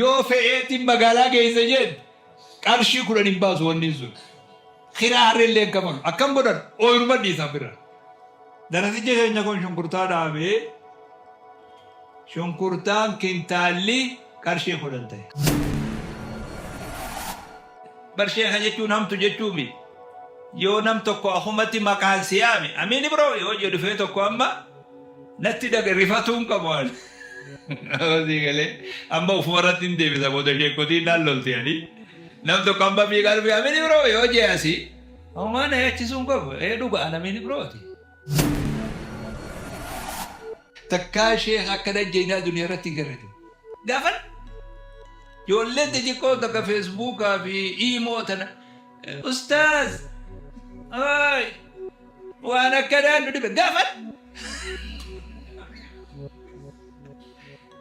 Yoo fe'eetiin magaalaa geessa jette qarshii 10 hin baasu wanni sun. Kiraa harreellee hin kafalu. Akkam godhan ooyiruma dhiisan bira. Darasichi keenya kun shunkurtaa dhaabee shunkurtaan kintaalli qarshii 10 ta'e. Bar sheekha jechuun hamtu jechuu miti. Yoo nam tokko akumatti maqaan si yaame amiin bro yoo jedhu dhufee tokko amma natti dhaga rifatuu hin qabu ani. Sii galee amma ufuma irratti hin deebisa booda sheekotiin naan lolti ani. Nam tokko amma fiigaa dhufee amiin bro yoo jee asii homaa na yaachisuu hin qabu. Ee dhuga an amiin brooti. Takkaa sheekha akkana jeenaa duniyaa irratti hin garre. Gaafan ijoolleen xixiqqoo takka feesbuukaa fi iimoo tana ustaaz ooy waan akkanaa nu dhibe gaafan.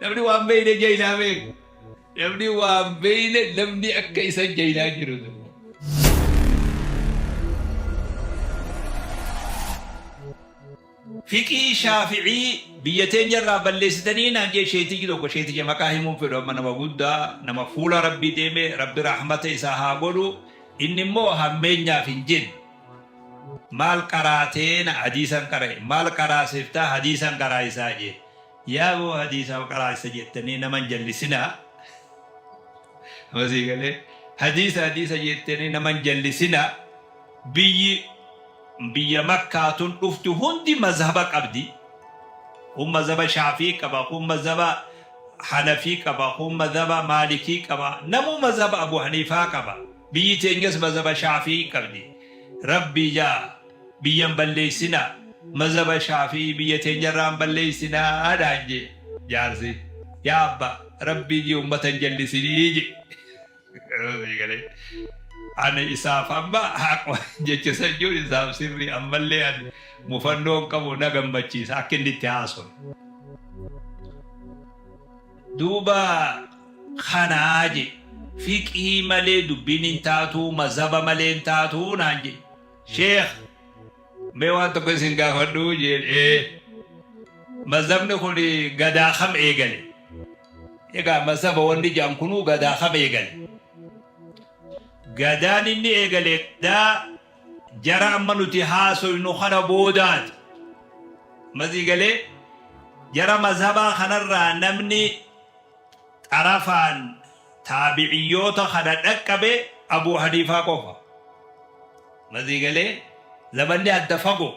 Namni waan beeyne jaynaa beeku. Namni waan beeyne namni akka isa jaynaa jiru. Fiqhii Shaafi'ii biyya teenya irraa balleessitanii naan jee sheeytichi tokko sheeyticha maqaa himuu hin fedhu amma nama guddaa nama fuula Rabbii deeme Rabbi rahmata isaa haa godhu inni immoo hammeenyaaf hin jenne maal qaraatee na hadiisan qara'e maal qaraasiftaa hadiisan qaraa'isaa jee yaa boo hadiisa qaraasisa jettanii nama hin jallisinaa Masii galee hadiisa hadiisa jettanii nama hin jallisinaa biyyi Biyya Makkaa tun dhuftu hundi mazhaba qabdi. Kun mazhaba Shaafii qaba, kun mazhaba Hanafii qaba, kun mazhaba Maalikii qaba. Namuu mazhaba Abu Haniifaa qaba. Biyyi teenyas mazhaba Shaafii qabdi. Rabbii jaa biyya hin balleessinaa. Mazhaba Shaafii biyya teenyarraa hin balleessinaa naan jee jaarsi. Yaa abba Rabbii jii ummata hin jallisinii jee. Galee. Ani isaaf amma haqa jecha san jiru isaaf sirrii ammallee ani mufannoo hin qabu na gammachiisa akka inni itti haasawu. Duuba kanaa je fiqhii malee dubbiin hin taatuu mazhaba malee hin taatuu naan je. Sheekh mee waan tokko isin gaafadhuu jeen ee mazhabni kun gadaa kam eegale? Egaa mazhaba wanni jedhan kunuu gadaa kam eegale? Gadaan inni eegale gadaa jara amma nuti haasoynu kana boodaati. Mazii galee jara mazhabaa kanarraa namni xarafaan taabiciyyoota kana dhaqqabe Abuu Haniifaa qofa. Mazii galee zamanni adda fagoo.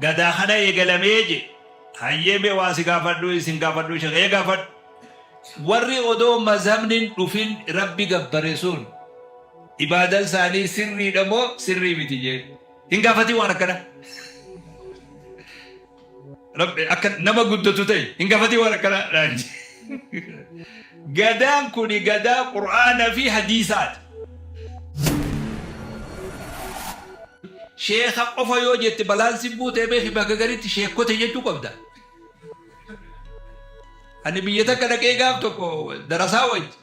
Gadaa kana eegalamee je. Hayyee mee waa si gaafadhu isin gaafadhu sheekh ee gaafadhu. Warri odoo mazhabni hin dhufin Rabbi gabbare sun ibaadan isaanii sirriidha moo sirrii miti jeen. Hin gaafatin waan akkana. Rabbi akka nama guddatu ta'e hin gaafatin waan akkana. Gadaan kuni gadaa Qur'aana fi hadiisaati. Sheekha qofa yoo jette balaan si buutee beeki bakka garitti sheekkote jechuu qabda. Ani biyya takka dhaqee gaaf tokko darasaa wajji.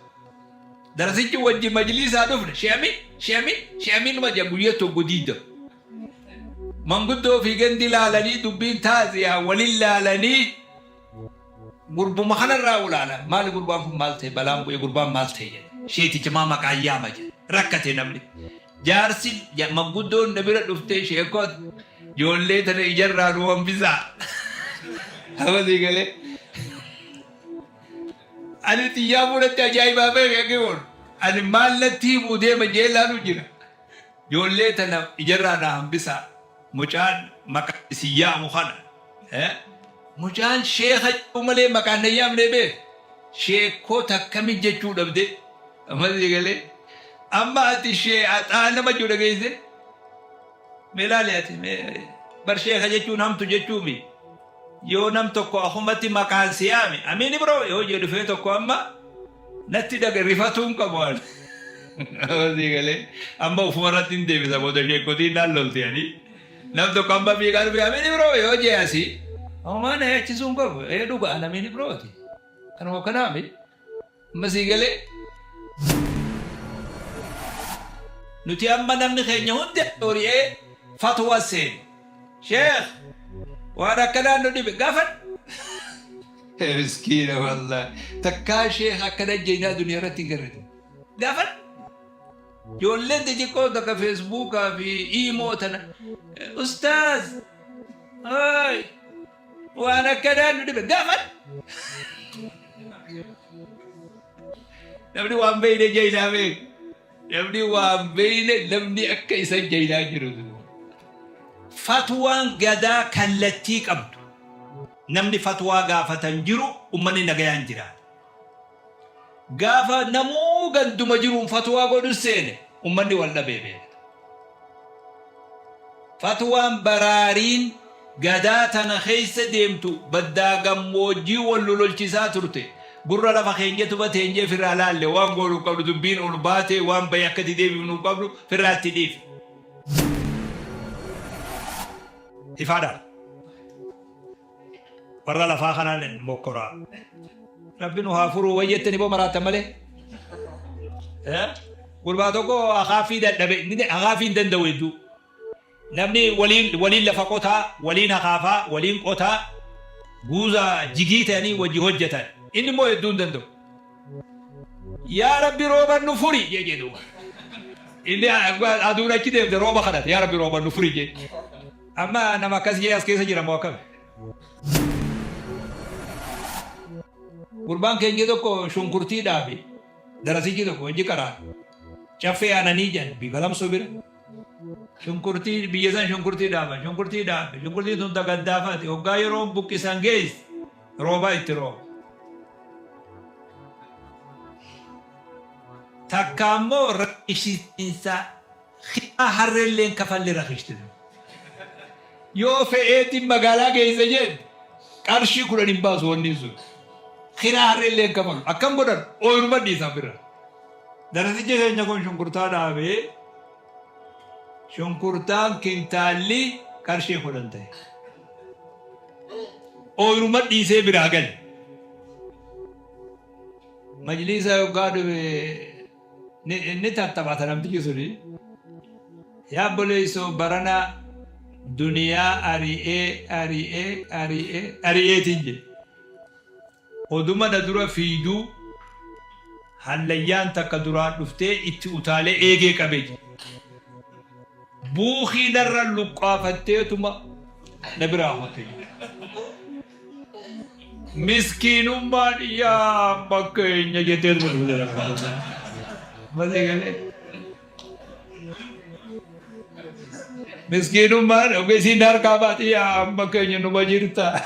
Darasichi wajji majliisaa dhufne she'amin she'amin she'amin numa jedha guyyaa tokko diida. Manguddoo fi gandi laalanii dubbiin taaziyaa walin laalanii gurbuma kanarraa ulaalan. Maali gurbaan kun maal ta'e balaan bu'ee gurbaan maal ta'e jedhe. Sheeticha maa maqaan yaama jedhe. Rakkate namni. Jaarsi manguddoon na bira dhuftee sheekot ijoollee tana ijarraa nu hambisaa. Amma sii galee. Ani xiyyaa fuudhatti ajaa'ibaa beeke akka kun. Ani maal natti himuu deema jee laalu jira. Ijoollee tana ijarraa na hambisaa. Mucaan maqaa isin yaamu kana. Mucaan sheeka jedhu malee maqaan na yaamne beek. Sheekota akkami jechuu dhabde. Amma sii galee. Amma ati shee axaa nama jiru dhageesse. Mee laali ati mee bar sheeka jechuun hamtu jechuu mi. Yoo nam tokko akumatti maqaan si yaame amiin bro yoo jedhu dhufee tokko amma natti dhaga rifatuu hin qabu ani. Sii galee amma ufuma irratti hin deebisa booda sheekotiin naan lolti ani. Nam tokko amma fiigaa dhufee amiin bro yoo jee asii. Homaa na yaachisuu hin qabu. Ee dhuga an amiin brooti. Kanuma kanaami. Amma sii galee. Nuti amma namni keenya hundi hori'ee fatwa seene. Sheekh waan akkanaan nu dhibe gaafadhu. Miskiina wallaahi. Takkaa sheekh akkana jeenaa duniyaa irratti hin garre. Gaafadhu. Ijoolleen xixiqqoo takka feesbuukaa fi iimoo tana. Ustaaz! Haay! Waan akkanaa nu dhibe gaafadhu. Namni waan beeyne jeenaa beeku. Namni waan beeyne namni akka isa jeenaa jiru. Fatwaan gadaa kallattii qabdu. Namni fatwaa gaafatan jiru ummanni nagayaan jiraata. Gaafa namuu ganduma jiruun fatwaa godhu seene ummanni wal dhabee beekta. Fatwaan baraariin gadaa tana keessa deemtu baddaa gammoojjii wal lololchisaa turte. Gurra lafa keenyatuma teenyee firraa laalle waan goonu hin qabnu dubbiin ol baate waan bahe akka itti deebifnu hin qabnu firraa itti dhiifne. Ifaadha. Warra lafaa kanaan mokkoraa. Rabbi nu haa furuu way jettani boo maraattan malee. Gurbaa tokko akaaffii dadhabe akaaffii hin danda'u hedduu. Namni waliin waliin lafa qotaa waliin akaafaa waliin qotaa guuza jigii ta'anii wajji hojjetan. Inni immoo hedduu hin danda'u. Yaa Rabbi rooban nu furi jee jee duuba. Inni aduun achi deemte rooba kadhate yaa Rabbi rooban nu furi jee. Amma nama akkas jee as keessa jira moo akkami? Gurbaan keenya tokko shunkurtii dhaabe. Darasichi tokko hojii qaraa. Caffee aananii jedhan galamsoo bira. Shunkurtii biyya san shunkurtii dhaaban shunkurtii dhaabe shunkurtiin tun tagaddaafati hoggaa yeroon buqqisan geesse rooba itti rooba. Takka ammoo rakkisiinsa Kiraa harreelleen kafalli rakishti. Yoo fe'eetiin magaalaa geessa jette qarshii 10 hin baasu wanni sun. Kiraa harreellee hin kafalu. Akkam godhan ooyiruma dhiisan bira. Darasichi keenya kun shunkurtaa dhaabee shunkurtaan kintaalli qarshii 10 ta'e. Ooyiruma dhiisee biraa gale. Majliisa yoggaa dhufe ni tattaphata namtichi suni. Yaa obboleessoo barana duniyaa ari'ee ari'ee ari'ee ari'eetiin jedhe. Oduma na dura fiiduu hallayyaan takka duraan dhuftee itti utaalee eegee qabee jedhe. Buukii narra luqqaafatteetuma na biraa hote jedhe. Miskiinummaan yaa abba keenya jettee Malee galee. Miskiinummaan ogeessiin harkaa baate yaa abba keenya numa jirta.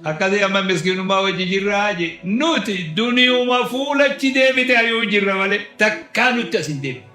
Akkasii amma miskiinummaa wajji jirraa je nuti duniyuma fuulachi deebite ayuu jirra malee takkaa nutti as hin deebine.